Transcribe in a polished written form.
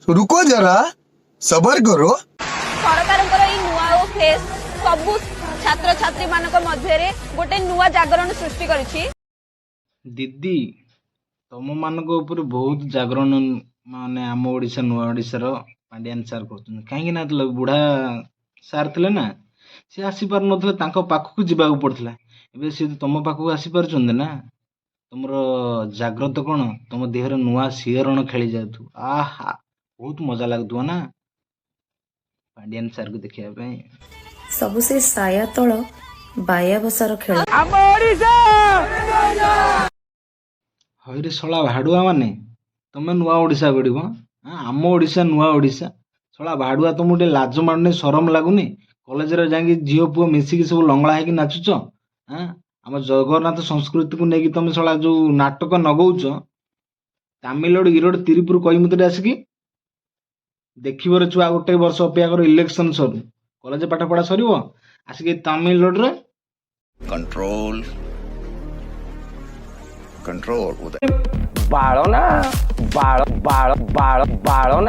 रुको जरा, सबर करो। ସରକାରଙ୍କର ଏଇ ନୂଆ ଓ ଫେସ୍ ସବୁ ଛାତ୍ରଛାତ୍ରୀ ମାନଙ୍କ ମଧ୍ୟରେ ଗୋଟେ ନୂଆ ଜାଗରଣ ସୃଷ୍ଟି କରିଛି। ଦିଦି, ତମମାନଙ୍କ ଉପରେ ବହୁତ ଜାଗରଣ ମାନେ ଆମ ଓଡ଼ିଶା, ନୂଆ ଓଡ଼ିଶାର ପାଣ୍ଡିଆନ ସାର୍ କରୁଛନ୍ତି। କାହିଁକି ନା ଯେତେବେଳେ ବୁଢ଼ା ସାର୍ ଥିଲେ ନା, ସେ ଆସିପାରୁନଥିଲେ, ତାଙ୍କ ପାଖକୁ ଯିବାକୁ ପଡ଼ୁଥିଲା। ଏବେ ସେ ତମ ପାଖକୁ ଆସିପାରୁଛନ୍ତି ନା। ତମର ଜାଗ୍ରତ କ'ଣ, ତମ ଦେହରେ ନୂଆ ଶିହରଣ ଖେଳି ଯାଉଥିବ। ଆହା, ବହୁତ ମଜା ଲାଗୁଥିବ ନା ପାଣ୍ଡିଆନ ସାର୍କୁ ଦେଖିବା ପାଇଁ? ସବୁ ସେ ସାୟା ତଳ ବାୟା ବସାର ଖେଳ। ହଇରେ ଶଳା ଭାଡୁଆ ମାନେ, ତମେ ନୂଆ ଓଡ଼ିଶା ଗଢ଼ିବ ଆଁ? ଆମ ଓଡ଼ିଶା ନୂଆ ଓଡ଼ିଶା। ଶଳା ଭାଡୁଆ, ତମକୁ ଟିକେ ଲାଜ ମାଡୁନି? ସରମ ଲାଗୁନି? କଲେଜରେ ଯାଇକି ଝିଅ ପୁଅ ମିଶିକି ସବୁ ଲଙ୍ଗଳା ହେଇକି ନାଚୁଛ ଆଁ? ଆମ ଜଗନ୍ନାଥ ସଂସ୍କୃତିକୁ ନେଇକି ତମେ ଶଳା ଯୋଉ ନାଟକ ନଗଉଛ, ତାମିଲନାଡୁ, ଇରୋଡ, ତିରୁପୁର, କୋଇମ୍ବାଟୁର ଆସିକି ଦେଖିବରେ ଛୁଆ। ଗୋଟେ ବର୍ଷ ଅପେକ୍ଷା କର, ଇଲେକ୍ସନ ସରୁ, କଲେଜ ପାଠ ପଢା ସରିବ, ଆସିକି ତାମିଲନାଡୁରେ कंट्रोल, कंट्रोल, उदय। ବାଳ ନା, ବାଳ, ବାଳ, ବାଳ, ବାଳ ନା।